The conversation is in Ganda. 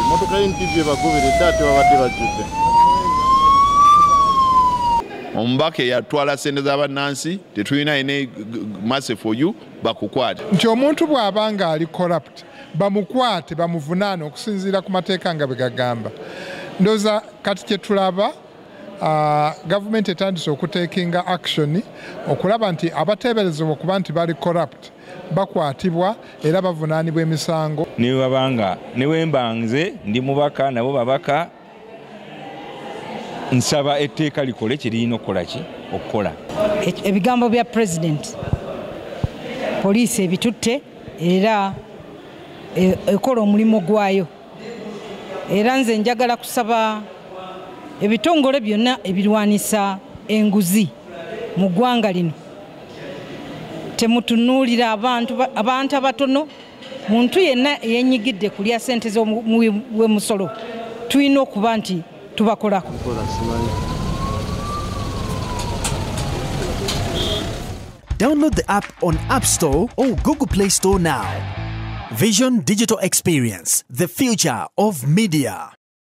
Motoka y'NTV ebagoberedde ate babadde bajjudde. Omubaka eyatwala ssente z'abannansi tetulina ene mercy for you bakukwate. Nti omuntu bw'aba nga ali corrupt bamukwate bamuvunaane okusinziira ku mateeka nga bwe gagamba. Ndowooza kati kye tulaba gavumenti etandise okuteekinga action okulaba nti abateeberezebwa okuba nti bali corrupt bakwatibwa era bavunaanibwa emisango. Ne babanga ne wemba nze ndi mubaka nabo babaka, nsaba etteeka likole kirina okukola ki okukola. Ebigambo bya president poliisi ebitutte era ekola omulimu gwayo, era nze njagala kusaba ebitongole byonna ebirwanisa enguzi mu ggwanga lino temutunuulira abantu abatono. Muntu yenna eyenyigidde kulya ssente z'omuwi w'emusolo tulina okuba nti tubakolako. Download the app on App Store or Google Play Store now. Vision Digital Experience, the future of media.